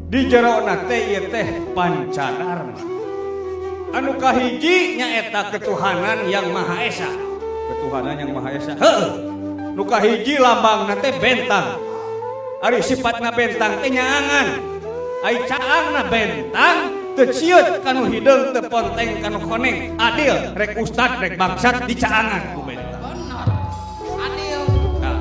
Di jerona teh ieu teh pancadarma. Anu kahiji nyaeta ketuhanan yang Maha Esa. Ketuhanan yang Maha Esa. Heeh. Nu kahiji lambangna teh bentang. Ari sifatna bentang teh nyaangan. Ai caangna bentang teu cieut kanu hideung teu ponteng kanu koneng. Adil rek ustad rek bangsat dicaangan ku bentang. Benar. Adil. Nah,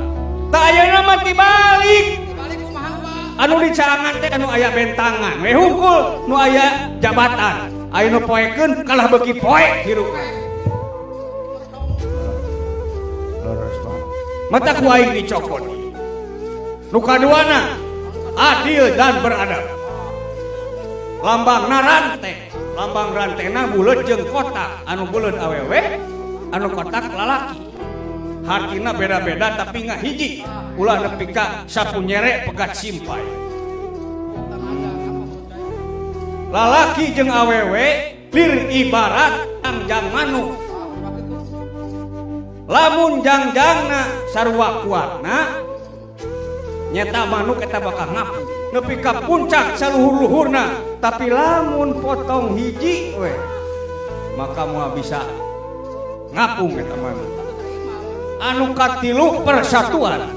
tah ayeuna mah tibalik. Dibalik kumaha, Pak? Anu dicaangan teh anu aya bentangan we hungkul nu aya jabatan. Aya nu poekeun kalah beuki poek hirup. Leres Pak. Mata ku aing dicokot. Nu kaduana adil dan beradab. Lambangna rante, lambang rantena buleut jeung kotak, anu buleut awewe, anu kotak lalaki. Hartina beda-beda tapi ngahiji. Ulah nepi ka sapu nyere pegat simpai. Lalaki jeung awewe lir ibarat jangjang manuk. Lamun jangjangna sarua kuatna nyeta manuk eta bakal ngapung nepi ka puncak saluhur-luhurna. Tapi lamun potong hiji we maka moal bisa ngapung eta manuk. Anu katilu persatuan,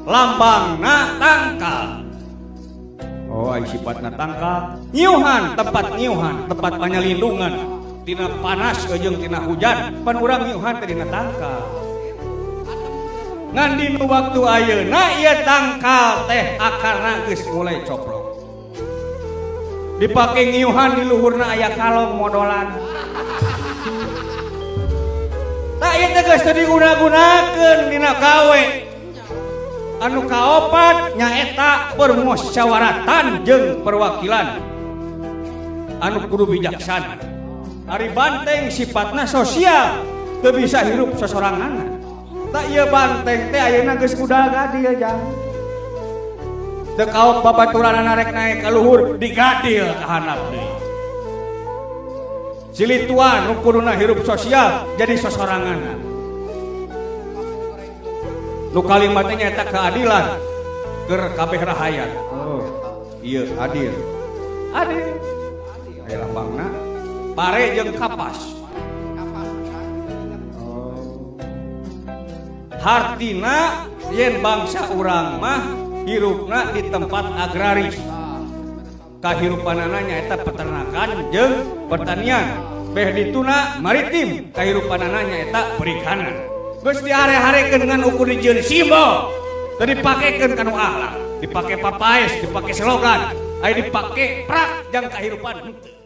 lambangna tangkal. Oh, ai sifatna tangkal nyiuhan, tempat nyiuhan, tempat panyalindungan tina panas jeung tina hujan, pan urang nyiuhan teh dina tangkal. Ngan dinu waktu ayeuna ieu tangkal teh akarna geus mulai coplok. Dipake nyiuhan di luhurna aya kalong modolan. Tah ieu teh geus teu diguna-gunakeun dina gawe. Anu kaopat nyaeta permusyawaratan jeung perwakilan anu kudu bijaksana. Ari banteng sifatna sosial, teu bisa hirup sosorangan. Tak ieu banteng teh ayeuna geus udah gadil jang. Teu kaok babaturanana rek naek ka luhur digadil ka handap deui. Silituan nu kuduna hirup sosial jadi sosorangan. Nu kalima teh nyaeta keadilan keur kabeh rahayat. Oh, iya adil. Adil. Aya lambangna pare jeung kapas. Oh. Hartina yen bangsa urang mah hirupna di tempat agraris. Kahirupanana nyaeta peternakan jeung pertanian. Beh dituna maritim, kahirupanana nyaeta perikanan. Geus diare-harekeun dengan ukur dijieun simbol. Teu dipakekeun kanu akhlak, dipake papaes, dipake slogan, aya dipake prak jang kahirupan henteu.